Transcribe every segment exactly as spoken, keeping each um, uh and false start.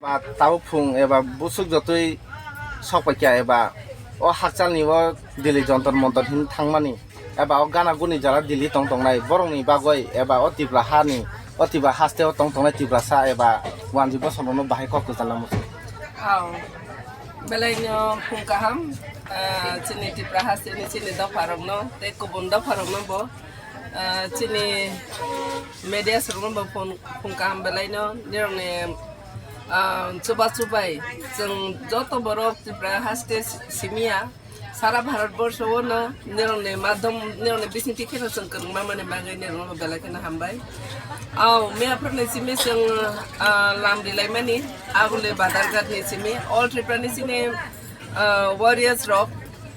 Ba tabuk phung eba busuk jotoi sok paikha eba o hakchalni o Delhi Jontor Montor hin thangmani eba o gana guni jara Delhi tong tongnai borokni bagoi eba o Tripura hani o Tripura haste o tong tongnai Tiprasa eba wanji bosorno bahai kok kwchangna muchung. Aw, belai no phung kaham, ah, chini Tripura haste ni chini dopha rokno tei kubun dopha rokno bo, ah, chini media rokno bo phung, phung kaham belai no nirokni, ah, chuba chubai chwng joto borok Tripura haste simiya sara Bharat borsho o no nirokni madhom nirokni bisingtwi kheno chwng kwrwngma mani bagwi nirokno belai kheno hambai. Aw, miya phurni simi chwng, ah, lam rilaimani agule Badarghat ni simi All Tripura ni sini, ah, warriors rok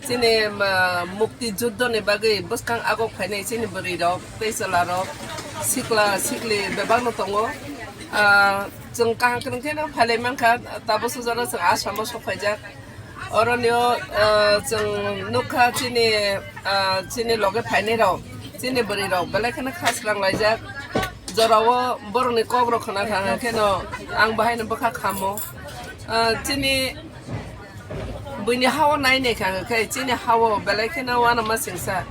chini, ah, mukti juddho ni bagwi bwskang agok phainai chini bwrwi rok tei chwla rok sikla sikli bebak no tongo. Ah, chwng kaham kwrwng kheno phailai mankha, tabuk sujaro chwng Assam o sok phaijak. Oroni o, ah, chwng nukha chini, ah, chini loge phainai rok chini bwrwi rok belai kheno khasrang laijak. Jorao borokni kok rok khna kha kheno ang bahai no bwkha khamo. Ah, chini buini ha o nai nai kha khe chini ha o belai kheno uanama singsa.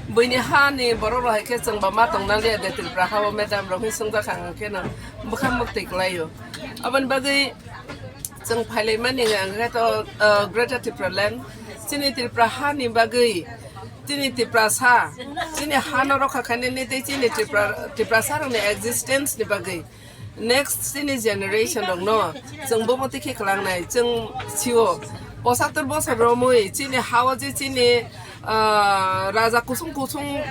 Buini ha ni borok rok hai khe chwng ba ma tongna liya de Tripura ha o madam rok hin swngjak kha kheno bwkha mwktwi kwlai o. Aboni bagwi chwng phailaimani hwnkhe to, uh, Greater Tipraland, chini Tripura ha ni bagwi, chini Tiprasa, chini ha no rokha khainani tei chini Tripura, Tiprasa rokni existence ni bagwi, next chini generation rokno chwng bomo twi khe kwlangnai, chwng sio posatur bosor romwi chini ha o je chini, uh, raja kusung kusung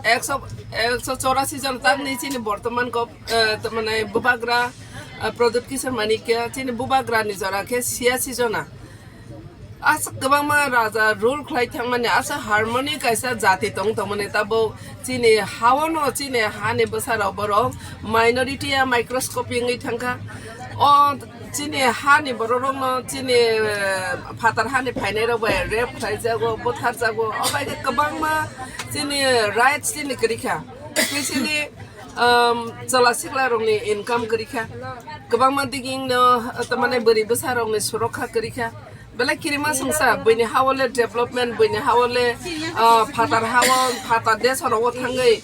ekso, ekso chorasi jon tamni chini bortoman gov-, uh, tamani bubagra, ah, Pradyut Kishore Manikya, chini bubagra ni jora khe siyasi jona. Aswk kwbangma raja rule khlai thangmani, aswk harmony kaisa jati tong tongmani, tabuk chini ha o no, chini ha ni bwsa rok borok minority ya microscope wngwi thangkha. O chini ha ni borok rok no chini, eh, phatar ha ni phainai rok bai rape khlai jago, buthar jago, o bai khe kwbangma chini rights chini kwrwi kha. Chini um, chwla sikla rokni income kwrwi kha. Kwbangma diging no, uh, tamani bwrwi bwsa rokni surokha kwrwi kha. Belai kirima songsa, buini ha o le development, buini ha o le, uh, phatar ha o, phatar desh rok o thangwi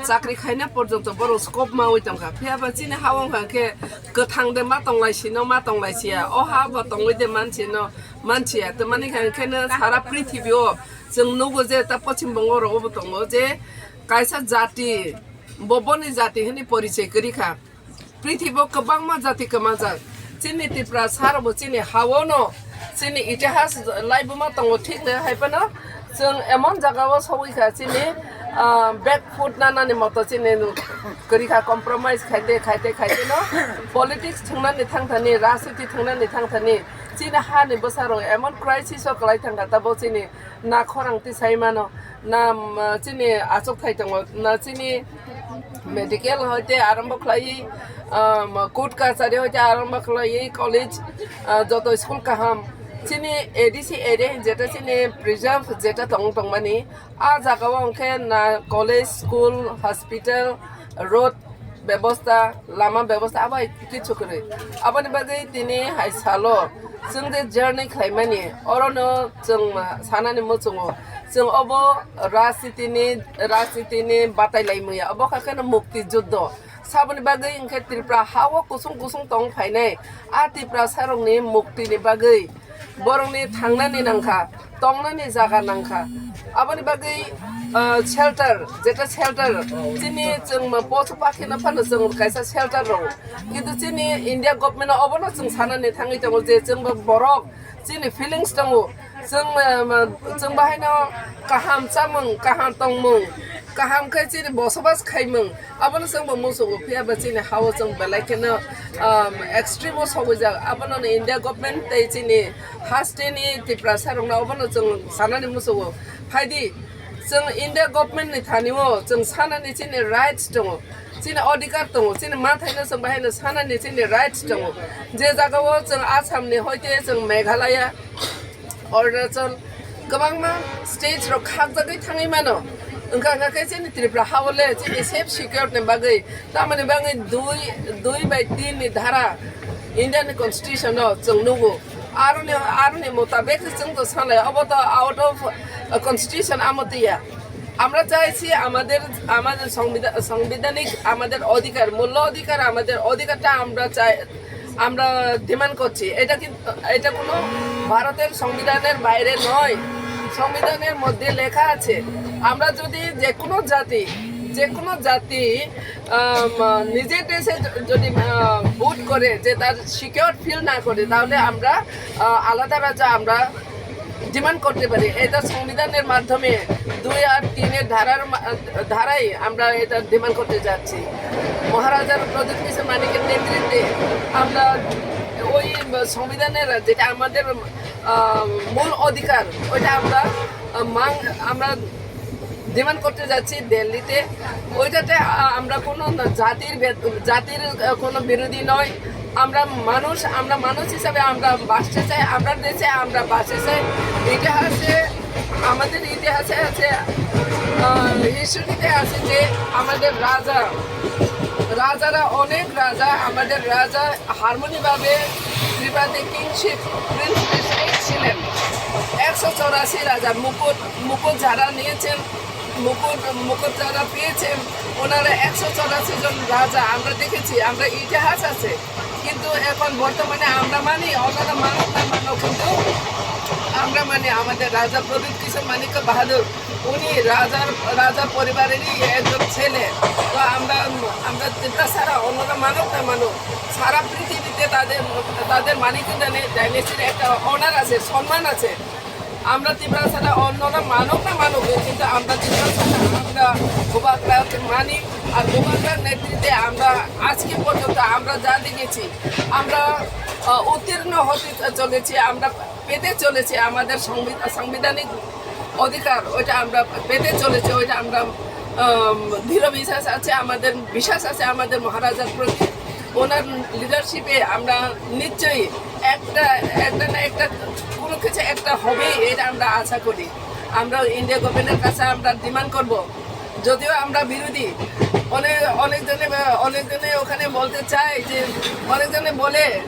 chakri khaina porjonto borok scope mawi tongkha. Phiya ba chini ha o wngkha khe kwthang de ma tonglai sino, ma tonglai siya. O ha bo tongwi de mansi no, mansiya. Tamani kha khe no sara prithibi o chwng nugo je ta Poschim Bongo rogo bo tongo je kaisa jati, bo boni jati hwnwi porichoi kwrwi kha. Prithibo kwbangma jati kwmajak. Chini Tiprasa rokbo chini ha o no, chini itihas laibuma tongo thik no, hai phano chwng emon jaga o sogwi kha chini, ah, back foot nanani moto chini kwrwi kha, compromise khaite khaite khaite no politics thwngnani thangthani, rajniti thwngnani thangthani chini ha ni bwsa rok emon crisis o kwlai thangkha, tabo chini na khorang tisai mano, na, um, chini achuk thai tongo, na chini medical hoite arombo khlai, um, court kachari hoite arombo khlai, college, uh, joto school kaham. Chini A D C area jeta chini preserve jeta tong tongmani, a jaga o hwnkhe na college, school, hospital, road, bebosta, lama bebosta abai kichu kwrwi. Aboni bagwi tini hai salo chwng je journey khlaimani, orono chwng sanani muchungo. Chwng obo rajnitini, rajnitini batai lai muya. Obo kha kheno mukti juddho. Saboni bagwi hwnkhe Tripura ha o kusung kusung tong phainai. A Tiprasa rokni muktini bagwi borokni thangnani nangkha, tongnani jaga nangkha. Aboni bagwi, ah, shelter, jeta shelter, chini chwng ma posu pakhi no phano chwng kaisa shelter rwo. Kintu chini India government o obono chwng sanani thangwi tongo je chwngbo borok chini feelings tongo. Chwng, ah, ma, chwng bahaino kaham chamung, kaham tongmung, kaham khe chini bosobas khaimung, abono chwngbo muchungo, phiya ba chini ha o chwng belai kheno, um, extreme o sogwijak. Abono no India government tei chini haste ni Tiprasa rokno obono chwng sanani muchungo. Phaidi, chwng India government ni thani o chwng sanani chini rights tongo, chini odhikar tongo, chini mathaino chwng bahaino sanani chini rights tongo. Je jaga o chwng Assam ni hoite chwng Meghalaya, Arunachal, kwbangma state rok khakjagwi thangwi mano. Wngkha, wngkha khe chini Tripura ha o le chini safe secure ni bagwi, tamoni bagwi dui, dui bai tin ni dhara, Indian constitution o chwng nugo. Aroni, aroni motabek chwng to sanai, obo to out of, uh, constitution amo tiya. আমরা চাইছি আমাদের, আমাদের সংবিধান, সাংবিধানিক আমাদের অধিকার, মূল অধিকার, আমাদের অধিকারটা আমরা চাই, আমরা ডিমান্ড করছি। এটা কিন্তু, এটা কোনো ভারতের সংবিধানের বাইরে নয়, সংবিধানের মধ্যে লেখা আছে। আমরা যদি যে কোনো জাতি, যে কোনো জাতি, আম, নিজের দেশে য-, যদি, আহ, ভোট করে যে তার সিকিউর ফিল না করে, তাহলে আমরা, আহ, আলাদা রাজ্য আমরা ডিমান্ড করতে পারি। এটা সংবিধানের মাধ্যমে দুই আর তিনের ধারার মা-, ধারায় আমরা এটা ডিমান্ড করতে যাচ্ছি। মহারাজার প্রদ্যুৎ কিশোর মানিকের নেতৃত্বে আমরা ওই সংবিধানের যেটা আমাদের, আহ, মূল অধিকার, ওইটা আমরা, আহ, মাং-, আমরা ডিমান্ড করতে যাচ্ছি দিল্লিতে। ওইটাতে, আহ, আমরা কোনো জাতির ভেদ-, জাতির, আহ, কোনো বিরোধী নয়। আমরা মানুষ, আমরা মানুষ হিসাবে আমরা বাঁচতে চাই, আমরা দেশে আমরা বাঁচতে চাই। ইতিহাসে, আমাদের ইতিহাসে আছে, আহ, হিস্ট্রিতে আছে যে আমাদের রাজা, রাজারা, অনেক রাজা, আমাদের রাজা হারমোনিভাবে ত্রিপুরাতে কিংশিপ, প্রিন্স প্রেসিডেন্ট ছিলেন। একশো চৌরাশি রাজা মুকুট, মুকুট যারা নিয়েছেন, মুকুট, মুকুট যারা পেয়েছেন, ওনারা একশো চৌরাশি জন রাজা আমরা দেখেছি, আমরা ইতিহাস আছে। কিন্তু এখন বর্তমানে আমরা মানি, ওনারা মানুক না মানুক, কিন্তু আমরা মানি আমাদের রাজা প্রদ্যুৎ কিশোর মাণিক্য বাহাদুর, উনি রাজার, রাজা পরিবারেরই একজন ছেলে। তো আমরা, আমরা ত্রিপুরা ছাড়া অন্যরা মানুক না মানুক, সারা পৃথিবীতে তাদের, তাদের মানিক্য ডাইনেস্টির একটা অনার আছে, সম্মান আছে। আমরা ত্রিপুরা ছাড়া অন্যরা মানুক না মানুক, কিন্তু আমরা ত্রিপুরা ছাড়া আমরা ভূ বাগড়াকে মানি। আর ভূ বাগড়ার নেতৃত্বে আমরা আজকে পর্যন্ত আমরা যা দেখেছি, আমরা, আহ, উত্তীর্ণ হতে চলেছি, আমরা পেতে চলেছি আমাদের সংবি-, সাংবিধানিক অধিকার, ওইটা আমরা পেতে চলেছি, ওইটা আমরা, আম, দৃঢ় বিশ্বাস আছে, আমাদের বিশ্বাস আছে আমাদের মহারাজার প্রতি। ওনার লিডারশিপে আমরা নিশ্চয়ই একটা, একটা না একটা কোনো কিছু একটা হবেই, এটা আমরা আশা করি। আমরা ইন্ডিয়া গভর্নমেন্টের কাছে আমরা ডিমান্ড করব, যদিও আমরা বিরোধী। অনেক, অনেকজনে, অনেকজনে ওখানে বলতে চায় যে, অনেকজনে বলে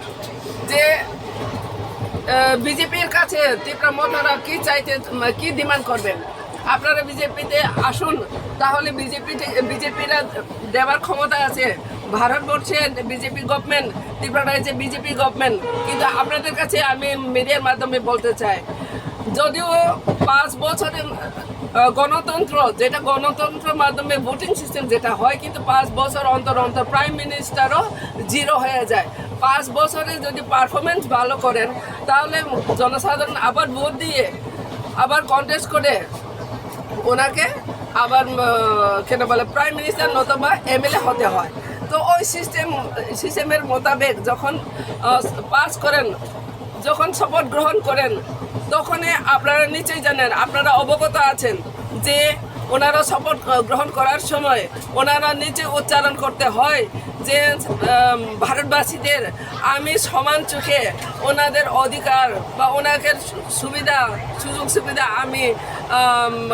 যে, আহ, বিজেপির কাছে ত্রিপুরা মথারা কি চাইতে, কি ডিমান্ড করবেন? আপনারা বিজেপিতে আসুন, তাহলে বিজেপি, বিজেপিরা দেওয়ার ক্ষমতা আছে। ভারতবর্ষে বিজেপি গভর্নমেন্ট, ত্রিপুরা রাজ্যে বিজেপি গভর্নমেন্ট। কিন্তু আপনাদের কাছে আমি মিডিয়ার মাধ্যমে বলতে চাই, যদিও পাঁচ বছরের, আহ, গণতন্ত্র, যেটা গণতন্ত্রের মাধ্যমে ভোটিং সিস্টেম যেটা হয়, কিন্তু পাঁচ বছর অন্তর অন্তর প্রাইম মিনিস্টারও জিরো হয়ে যায়। পাঁচ বছরে যদি পারফরমেন্স ভালো করেন, তাহলে জনসাধারণ আবার ভোট দিয়ে, আবার কন্টেস্ট করে ওনাকে আবার, উম, কেন বলে, প্রাইম মিনিস্টার নতুবা এমএলএ হতে হয়। তো ওই সিস্টেম, সিস্টেমের মোতাবেক যখন, আহ, পাস করেন, যখন শপথ গ্রহণ করেন, তখনই আপনারা নিশ্চয়ই জানেন, আপনারা অবগত আছেন যে ওনারা শপথ, আহ, গ্রহণ করার সময় ওনারা নিচে উচ্চারণ করতে হয় যে, আম, ভারতবাসীদের আমি সমান চোখে ওনাদের অধিকার বা ওনাদের সু-, সুবিধা, সুযোগ সুবিধা আমি, আম,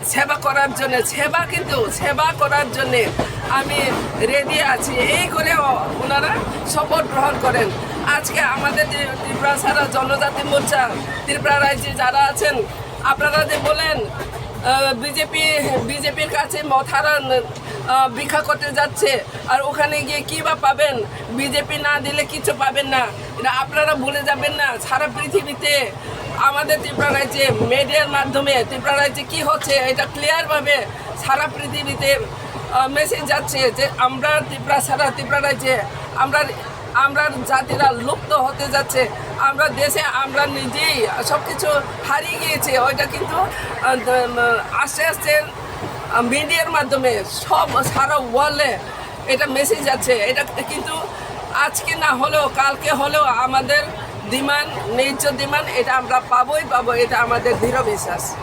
সেবা করার জন্য, সেবা কিন্তু সেবা করার জন্য আমি রেডি আছি। এই করে ও-, ওনারা শপথ গ্রহণ করেন। আজকে আমাদের যে ত্রিপুরা সারা জনজাতি মোর্চা, ত্রিপুরা রাজ্যে যারা আছেন, আপনারা যে বলেন, আহ, বিজেপি, বিজেপির কাছে মথারা, আহ, ভিক্ষা করতে যাচ্ছে, আর ওখানে গিয়ে কি বা পাবেন? বিজেপি না দিলে কিছু পাবেন না। এটা আপনারা ভুলে যাবেন না। সারা পৃথিবীতে আমাদের ত্রিপুরা রাজ্যে মিডিয়ার মাধ্যমে ত্রিপুরা রাজ্যে কি হচ্ছে, এটা ক্লিয়ার ভাবে সারা পৃথিবীতে, আহ, মেসেজ যাচ্ছে যে আমরা ত্রিপুরা ছাড়া ত্রিপুরা রাজ্যে আমরা, আমরা জাতিরা লুপ্ত হতে যাচ্ছে। আমরা দেশে আমরা নিজেই সব কিছু হারিয়ে গিয়েছে। ওইটা কিন্তু, আহ, আস্তে আস্তে, আহ, মিডিয়ার মাধ্যমে সব সারা ওয়ার্ল্ডে এটা মেসেজ যাচ্ছে। এটা কিন্তু আজকে না হলেও, কালকে হলেও আমাদের ডিমান্ড, ন্যায্য ডিমান্ড, এটা আমরা পাবোই পাবো, এটা আমাদের দৃঢ় বিশ্বাস।